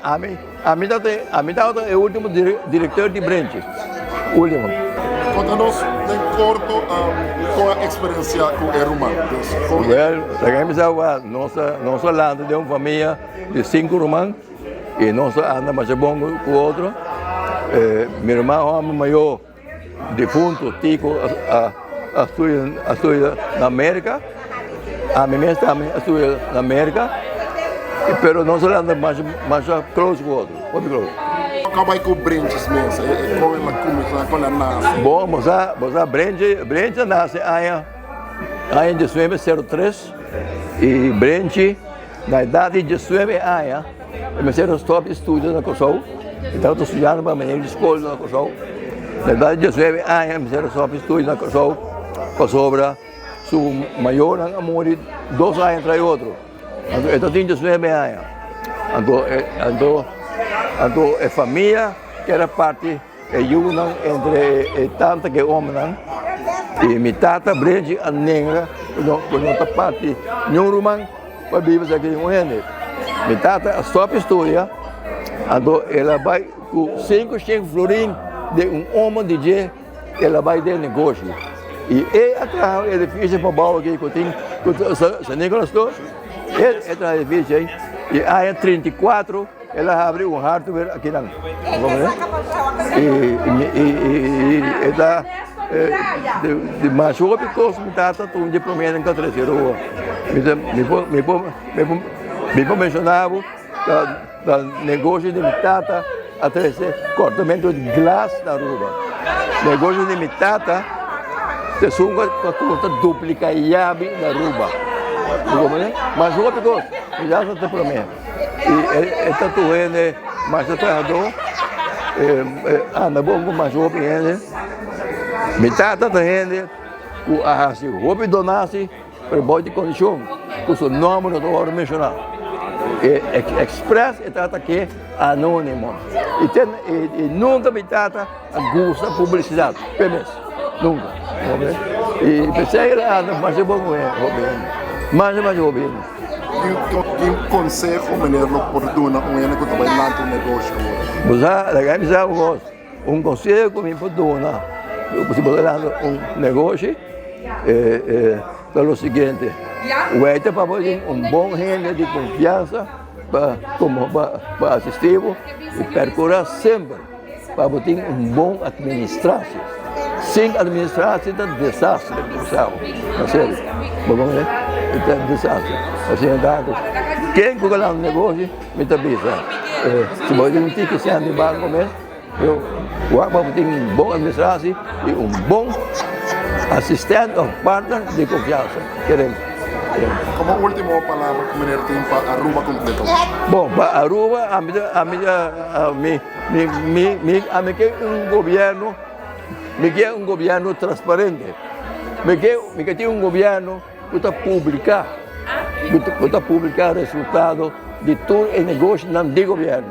Ami, ami tabata, ami tabata e ultimo directeur di Brenchi. Ultimo. Conta nos den corto con a experiencia cu e ruman. Dus con. Wel, laga mi sa wa, nos a, nos a lanta den un famia di cinco ruman y nos a anda masha bon cu otro. Mi ruman homber mayor. Difunto Tico a studia na Merca, ami mes tambe a studia na Merca, pero nos a anda masha close cu otro, hopi close. Con bai cu Brenchis mes? Con el a cuminsa, con el a nace? Bon, bo sa, bo sa Brenchi, Brenchi a nace aña, aña diesnuebe sero tres, y Brenchi na edad di diesnuebe aña, E mester a stòp di studia na Kòrsou. E tabata studiando pa meneer di skol na Kòrsou. Na edat di diesnuebe aña e mester a stòp di studia na Kòrsou pasobra su mayornan a muri dos aña tras di otro. Anto e ta tin diesnuebe aña. Anto anto anto e famia kier a parti e yunan entre e tanta ku e hombernan. I mi tata Brenchi a nenga ku no ta parti niun ruman. Pa biba sa ki un hende. Mi tata a stop studia, anto el a bai ku 500 florin di un omo di dje, el a bai den negoshi. I e a traha un edifisio pa bou aki ku tin ku San Nicolas tur, e a traha edifisio ei, i aña 34 El a habri un hardware akinan. I e ta di mas hopi kos mi tata ta un di e promenan ku a trese Aruba. Mi por mi por mi por menshoná bo ta negoshi di mi tata a trese kortamentu di glas na Aruba. Negoshi di mi tata ta esun ku a kuminsá dupliká yabi na Aruba. Mas hopi kos mi tata ta promé. I e ta tur hende masha trahadó, e anda bon ku masha hopi hende. Mi tata ta hende ku a hasi hopi donasi, pero bou di kondishon ku su nòmber no ta wòrdu menshoná. E express e tata ke anónimo. I te i nunka mi tata a gusta publisidat p'e mes, nunka. I p'esei el a anda masha bon ku hopi hende, masha masha hopi hende. Ki konseho meneer lo por duna un hende ku ta bai lanta un negoshi awor? Bo sa, laga mi sa un kos, un konseho ku mi por duna si bo ta lanta un negoshi ta lo siguiente, wete pa bo tin un bon hende di konfiansa pa komo pa asisti bo i perkura semper Pa bo tin un bon administratie. Sin administratie ta desastre, bo sa bo. Na serio. Bo comprende? E ta desastre. Asina ta ku ken ku ka lanta negoshi, mi ta bisa, si bo tin un tiki sèn di banko mes, yo wak pa bo tin un bon administratie i un bon asistent òf partner di konfiansa. Kere. Como ultimo palabra cu meneer tin pa Aruba completo? Bon, pa Aruba ami ta ami ta mi mi mi mi ami ke un gobierno mi ke un gobierno transparente mi ke mi ke tin un gobierno cu ta publica cu ta publica resultado di tur e negoshonan di gobierno.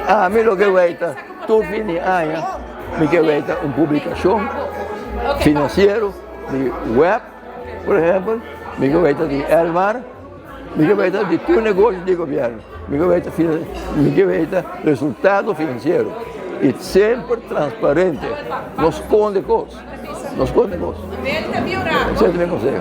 Ami loke weita tur fin di aña mi ke weita un publicacion financiero di web. Por ehempel, mi ke weta di Elmar, mi ke weta di tur negoshi di gobierno, mi ke weta mi ke weta resultado finansiero i semper transparente, no skonde kos, no skonde kos. Esei ta mi konseho.